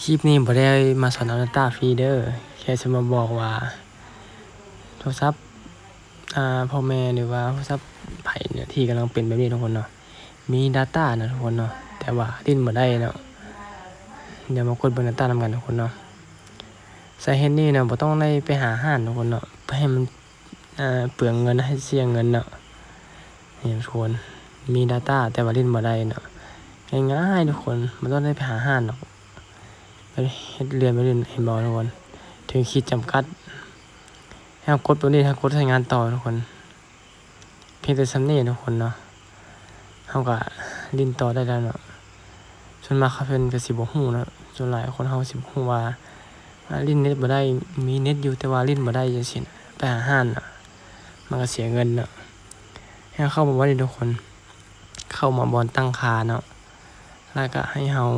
ຄລິບນີ້ບໍ່ໄດ້ມາສອນເອົາ data ຟຣີເດີ ແຄ່ຈະມາບອກວ່າໂທລະສັບ ອ່າ ພໍ່ແມ່ ຫຼືວ່າໂທລະສັບໃຜເນຍທີ່ກຳລັງເປັນແບບນີ້ທຸກຄົນເນາະ ມີ data ນະທຸກຄົນເນາະ ແຕ່ວ່າຫຼິ້ນບໍ່ໄດ້ເນາະ. ດຽວມາກົດເບິ່ງ data ນຳກັນທຸກຄົນເນາະ. ສາເຫດນີ້ເນາະ ບໍ່ຕ້ອງໄດ້ໄປຫາຮ້ານທຸກຄົນເນາະ ໃຫ້ມັນ ອ່າ ເປືອງເງິນ ໃຫ້ເສຍເງິນເນາະ. ນີ້ທຸກຄົນ ມີ data ແຕ່ວ່າຫຼິ້ນບໍ່ໄດ້ເນາະ ງ່າຍໆທຸກຄົນ ບໍ່ຕ້ອງໄດ້ໄປຫາຮ້ານດອກ. ໄປເຮັດເລື່ອນໄປຫຼິ້ນ ເຫັນບໍ່ທຸກຄົນ ເຖິງຂີດຈຳກັດ ໃຫ້ເຮົາກົດໂຕນີ້ ເຮົາກົດໃຊ້ງານຕໍ່ທຸກຄົນ. ພຽງແຕ່ສ່ຳນີ້ທຸກຄົນເນາະ ເຮົາກະຫຼິ້ນຕໍ່ໄດ້ແລ້ວເນາະ. ສ່ວນມາກເຂົາເພິ່ນກະຊິບໍ່ຮູ້ເນາະ ສ່ວນຫຼາຍຄົນເຮົາຊິບໍ່ຮູ້ວ່າ ອ່າ ຫຼິ້ນເນັດບໍ່ໄດ້ ມີເນັດຢູ່ແຕ່ວ່າຫຼິ້ນບໍ່ໄດ້ຈັ່ງຊີ້ນະ ໄປຫາຮ້ານນະ ມັນກະເສຍເງິນເນາະ. ໃຫ້ເຮົາເຂົ້າມາບ່ອນນີ້ທຸກຄົນ ເຂົ້າມາບ່ອນຕັ້ງຄ່າເນາະ ແລ້ວກະໃຫ້ເຮົາ